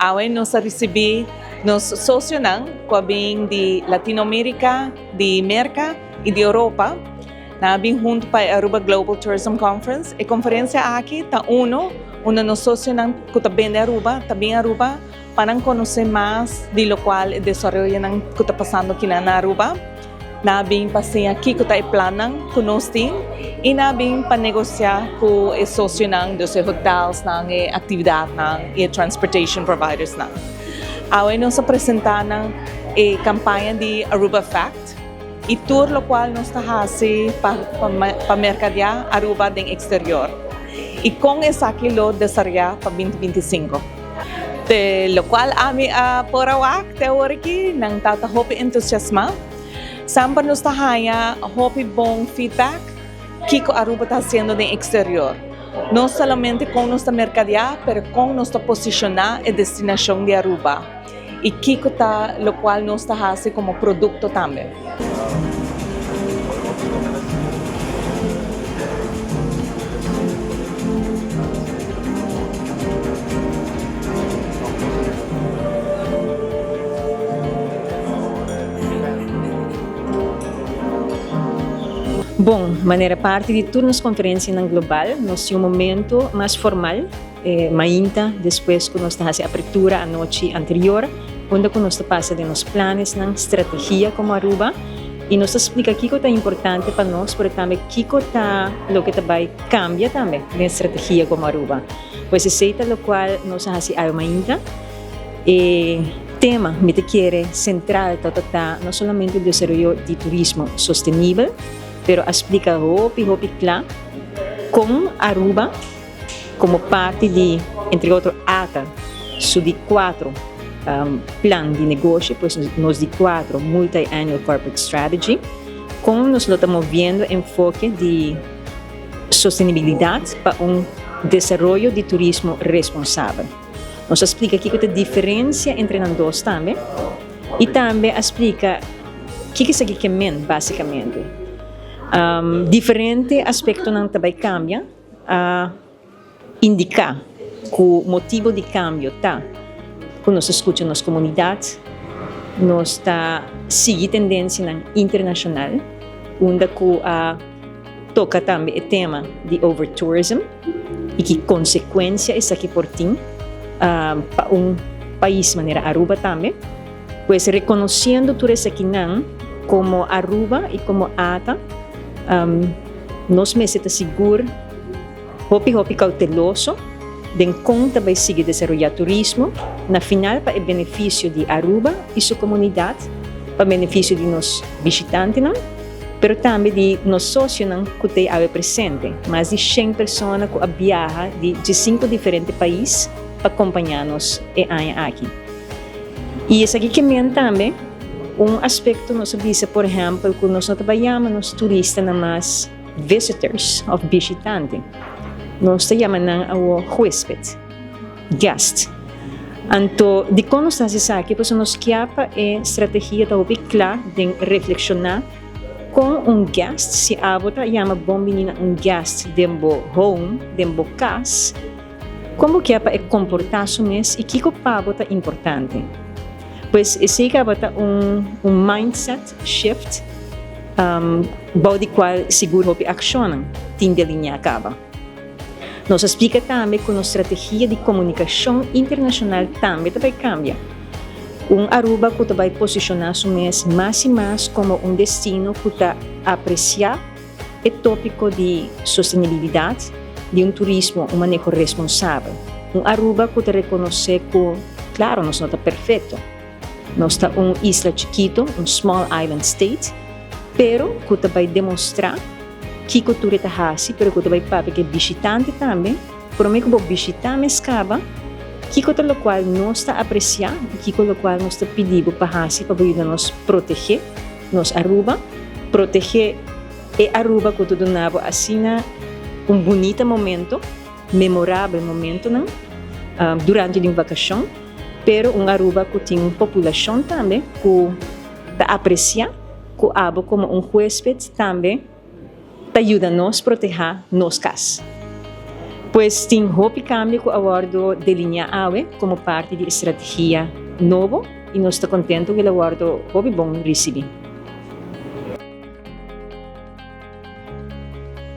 Awe nos a ricibi nos socionan cu a bin di Latino America, di Merca y di Europa. Nan a bin hunto pa e Aruba Global Tourism Conference. E conferencia aki ta uno unda nos socionan cu ta bende Aruba ta bin Aruba pa nan conoce mas di locual e desaroyonan cu ta pasando kinan na Aruba. Nan a bin pa siña kiko ta e plannan ku nos tin i nan a bin pa negosiá ku e sosionan, dus e hotelsnan, e aktividatnan i e transportation providersnan. Awe nos a presentá nan e kampaña di Aruba Effect i tur lokual nos ta hasi pa pa merkadiá Aruba den eksterior i kon esaki lo desaroyá pa binti 25. Te lokual ami a por a wak te awor aki, nan ta ta hopi entusiasmá. Semper nos ta haña hopi bon feedback kiko Aruba ta hasiendo den eksterior. No solamente kon nos ta merkadiá, pero kon nos ta posishoná e destinashon di Aruba i kiko ta lokual nos ta hasi komo produkto tambe. Bon, manera parti di tur nos konferensianan global, nos tin un momento mas formal E mainta despues ku nos ta hasi apertura anochi anterior, unda ku nos ta pasa den nos planesnan, strategia komo Aruba, i nos ta splika kiko ta importante pa nos, pero tambe kiko ta loke ta bai kambia tambe den strategia komo Aruba. Pues esei ta lokual nos a hasi awe mainta. E tema mi ta kere sentral ta ta no solamente desaroyo di turismo sostenibel, pero a splika hopi hopi kla kon Aruba, Como parti di, entre otro, ata su di cuatro plan di negoshi, pues nos di cuatro Multi-Annual Corporate Strategy, con nos lo ta moviendo enfoke di sostenibilidad pa un desaroyo di turismo responsabel. Nos a splica kico ta diferencia entre nan dos tambe y tambe a splica kico esaki ke men basicamente. Diferente aspectonan ta bay cambia. A indiká ku motibu di kambio ta ku nos ta skucha nos komunidat, nos ta sigui tendensianan internashonal unda ku a toka tambe e tema di overtourism i ki konsekuensia esaki por tin pa un pais manera Aruba tambe. Pues rekonosiendo tur esakinan komo Aruba i komo ata, Nos mester ta sigur hopi hopi kauteloso den kon ta bai sigui desaroyá turismo, na final pa e benefisio di Aruba i su komunidat, pa benefisio di nos bishitantenan, pero tambe di nos sosionan ku t'ei awe presente, mas di shen persona ku a biaha di diesinku diferente pais pa kompañá nos e aña aki. I esaki ke men tambe un aspekto nos a bisa por ehèmpel ku nos no ta bai yama nos turistanan mas visitors òf bishitante. Nos ta yama nan awor huésped, guest. Anto dikon nos ta hasi esaki? Pasobra nos kia pa e strategia ta hopi kla den reflekshoná kon un guest, si abo ta yama bon bini na un guest den bo home, den bo kas, Kon bo kier pa e komportá su mes i kiko pa bo ta importante? Pues esei kaba ta un un mindset shift bou di kual sigur hopi akshonnan tin delineá kaba. Nos a splika tambe ku nos strategia di komunikashon internashonal tambe ta bai kambia. Un Aruba ku ta bai posishoná su mes mas i mas komo un destino ku ta apresiá E tópiko di sostenibilidat di un turismo, un maneho responsabel. Un Aruba ku ta rekonosé ku, klaro, nos no ta perfekto. Nos ta un isla chikitu, un small island state, pero ku ta bai demostrá kiko tur e ta hasi, pero ku ta bai papia ku e bishitante tambe. Promé ku bo bishitá mes kaba, kiko ta lokual nos ta apresiá i kiko lokual nos ta pidi bo pa hasi pa bo yuda nos protegé nos Aruba, protegé e Aruba ku ta duna bo asina un bunita momento, memorabel momentonan durante di un vakashon, pero un Aruba ku tin un populashon tambe ku ta apresiá ku abo komo un huésped tambe. Ta yuda nos protehá nos kas. Pues tin hopi cambio cu a wordo delinea awe como parti di strategia nobo y nos ta contento cu el a wordo hopi bon ricibi.